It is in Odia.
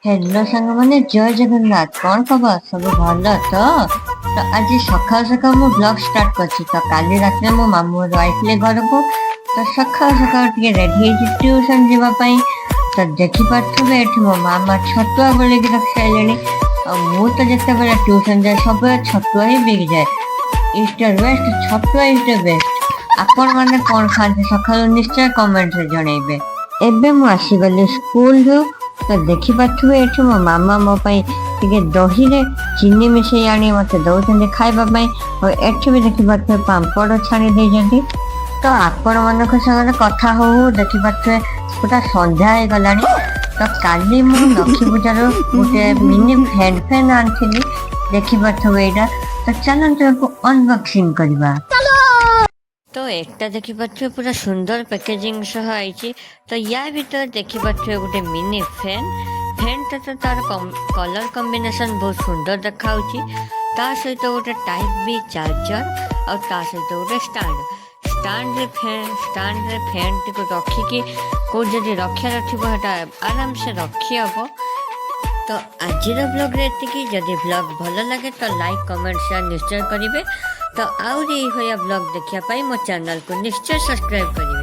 ହ୍ୟାଲୋ ସାଙ୍ଗମାନେ, ଜୟ ଜଗନ୍ନାଥ। କ'ଣ ଖବର? ସବୁ ଭଲ ତ? ତ ଆଜି ସକାଳୁ ସକାଳୁ ମୁଁ ବ୍ଲଗ୍ ଷ୍ଟାର୍ଟ କରିଛି। ତ କାଲି ରାତିରେ ମୋ ମାମୁଁ ଘରୁ ଆଇଥିଲେ ଘରକୁ। ତ ସକାଳୁ ସକାଳୁ ଟିକେ ରେଡି ହେଇଛି ଟ୍ୟୁସନ୍ ଯିବା ପାଇଁ। ତ ଦେଖିପାରୁଥିବେ, ଏଠି ମୋ ମାମା ଛତୁଆ ଗୋଳେଇକି ରଖି ସାରିଲେଣି। ଆଉ ମୁଁ ତ ଯେତେବେଳେ ଟ୍ୟୁସନ୍ ଯାଏ, ସବୁବେଳେ ଛତୁଆ ହିଁ ପିଇକି is the best, ଛତୁଆ is the best. ଆପଣମାନେ କ'ଣ ଖାଆନ୍ତି ସକାଳୁ, ନିଶ୍ଚୟ କମେଣ୍ଟରେ ଜଣେଇବେ। ଏବେ ମୁଁ ଆସିଗଲି ସ୍କୁଲରୁ। ତ ଦେଖିପାରୁଥିବେ, ଏଠି ମୋ ମାମା ମୋ ପାଇଁ ଟିକେ ଦହିରେ ଚିନି ମିଶେଇ ଆଣି ମୋତେ ଦଉଛନ୍ତି ଖାଇବା ପାଇଁ। ଆଉ ଏଠି ବି ଦେଖିପାରୁଥିବେ, ପାମ୍ପଡ଼ ଛାଣି ଦେଇଛନ୍ତି। ତ ଆପଣମାନଙ୍କ ସାଙ୍ଗରେ କଥା ହଉ ହଉ ଦେଖିପାରୁଥିବେ, ପୁରା ସନ୍ଧ୍ୟା ହେଇଗଲାଣି। ତ କାଲି ମୁଁ ଲକ୍ଷ୍ମୀ ପୂଜାରୁ ଗୋଟେ ମିନି ହ୍ୟାଣ୍ଡ ଫ୍ୟାନ୍ ଆଣିଥିଲି। ଦେଖିପାରୁଥିବେ ଏଇଟା। ତ ଚାଲନ୍ତୁ, ଏହାକୁ ଅନବକ୍ସିଂ କରିବା। ତ ଏଟା ଦେଖିପାରୁଥିବେ, ପୁରା ସୁନ୍ଦର ପ୍ୟାକେଜିଂ ସହ ଆଇଛି। ତ ୟା ଭିତରେ ଦେଖିପାରୁଥିବେ ଗୋଟେ ମିନି ଫ୍ୟାନ୍। ଫ୍ୟାନ୍ଟା ତ ତାର କଲର୍ କମ୍ବିନେସନ୍ ବହୁତ ସୁନ୍ଦର ଦେଖାଯାଉଛି। ତା ସହିତ ଗୋଟେ ଟାଇପ୍ ବି ଚାର୍ଜର ଆଉ ତା ସହିତ ଗୋଟେ ଷ୍ଟାଣ୍ଡ। ଷ୍ଟାଣ୍ଡରେ ଫ୍ୟାନ୍ଟିକୁ ରଖିକି କେଉଁଠି ଯଦି ରଖିବାର ଥିବ, ସେଟା ଆରାମସେ ରଖିହେବ। ତ ଆଜିର ବ୍ଲଗ୍ରେ ଏତିକି। ଯଦି ବ୍ଲଗ୍ ଭଲ ଲାଗେ, ତ ଲାଇକ୍, କମେଣ୍ଟ, ସେୟାର ନିଶ୍ଚୟ କରିବେ। ତ ଆହୁରି ଏଇଭଳିଆ ବ୍ଲଗ୍ ଦେଖିବା ପାଇଁ ମୋ ଚ୍ୟାନେଲକୁ ନିଶ୍ଚୟ ସବସ୍କ୍ରାଇବ୍ କରିବେ।